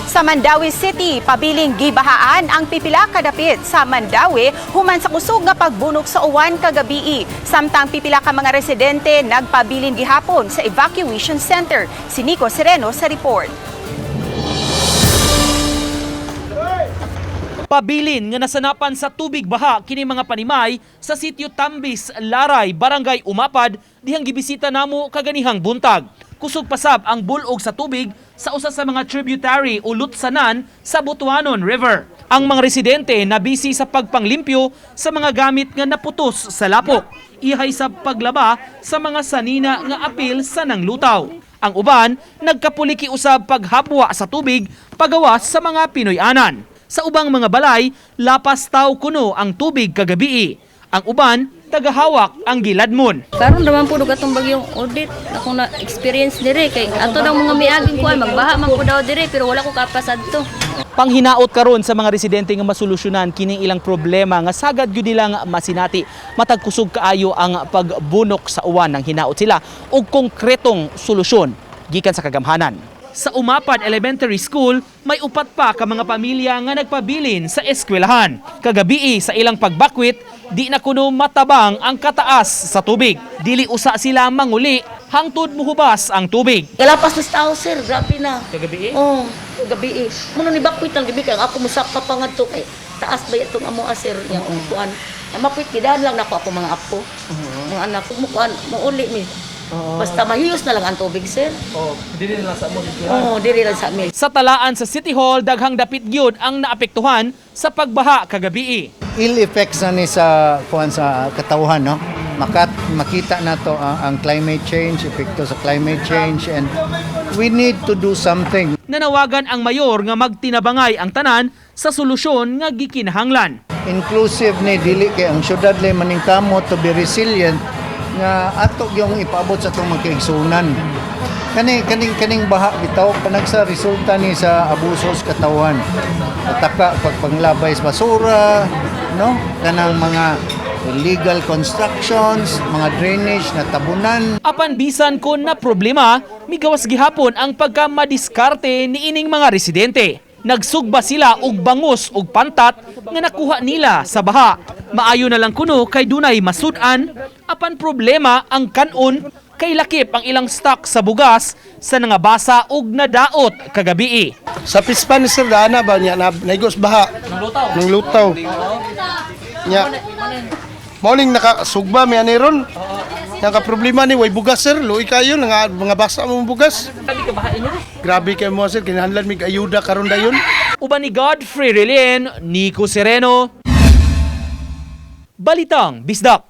Sa Mandaue City, pabiling gibahaan ang pipila kadapit sa Mandaue human sa kusog nga pagbunok sa uwan kagabii. Samtang pipila ka mga residente nagpabilin gihapon sa evacuation center. Si Nico Sereno sa report. Pabilin nga nasanapan sa tubig baha kini mga panimay sa sitio Tambis, Laray, Barangay Umapad, dihang gibisita namo kaganihang buntag. Kusog pasab ang bulog sa tubig sa usa sa mga tributary o lutsanan sa Butuanon River. Ang mga residente na busy sa pagpanglimpyo sa mga gamit nga naputos sa lapok. Ihay sa paglaba sa mga sanina nga apil sa nanglutaw. Ang uban nagkapuliki usab paghabwa sa tubig pagawas sa mga Pinoy-anan. Sa ubang mga balay, lapas taw kuno ang tubig kagabii. Ang uban, tagahawak ang giladmon. Karon raman po atong bagyong audit ako na experience dire kay ato daw mga miaging kuan magbaha man po daw dire pero wala ko kapasad to. Panghinaot karon sa mga residente nga masolusyonan kining ilang problema nga sagad gyud nilang masinati. Matag kusog kaayo ang pagbunok sa uwan, nang hinaot sila og konkretong solusyon gikan sa kagamhanan. Sa Umapad Elementary School, may upat pa ka mga pamilya nga nagpabilin sa eskwelahan. Kagabii sa ilang pagbakwit, di na kuno matabang ang kataas sa tubig. Dili usa sila manguli hangtod muhubas ang tubig. Galapas na sa tao, sir. Grabe na. Kagabii? Oo, oh, gabi eh. Muna ni bakwit ang gabi kay ang ako musaka pa nga to kay taas ba itong amo ah, sir yang kuan. Ang makwit gidahan lang nako ako mga apo. Mga anak ko mo kuan mouli mi. Basta mahiyos na lang ang tubig, sir. Oh, dili na lang sa mo. Oo, diri lang sa amin. Sa talaan sa City Hall, daghang dapit gyud ang naapektuhan sa pagbaha kagabii. Ill effects na ni sa kuan sa katawhan, no? Makita nato ang climate change, epekto sa climate change, and we need to do something. Nanawagan ang mayor nga magtinabangay ang tanan sa solusyon nga gikinahanglan. Inclusive ni, dili kay ang syudad lay maningkamot to be resilient nga ato yung ipaabot sa atong mga kaigsuonan. Kani kaning kaning baha bitaw panagsa resulta ni sa abuso sa katawhan. Ataka pagpanglabay sa basura, no? Kanang mga illegal constructions, mga drainage na tabunan. Apan bisan kon na problema, migawas gihapon ang pagkamadiskarte niining mga residente. Nagsugba sila og bangus og pantat nga nakuha nila sa baha. Maayo na lang kuno kay dunay masud-an, apan problema ang kanon kay lakip ang ilang stock sa bugas sa nangabasa og nadaot kagabii. Sa pispan ni sir, dana ba niya na naigos baha nang lutaw. Nya. Mauling nakasugba mi ani ron. Yang ka problema ni way bugas, sir, luoy kayo nga mga basa mo bugas. Grabe kay mo, sir, kinahanglan mig ayuda karon dayon. Uban ni Godfrey Relien, Nico Sereno. Balitang Bisdak.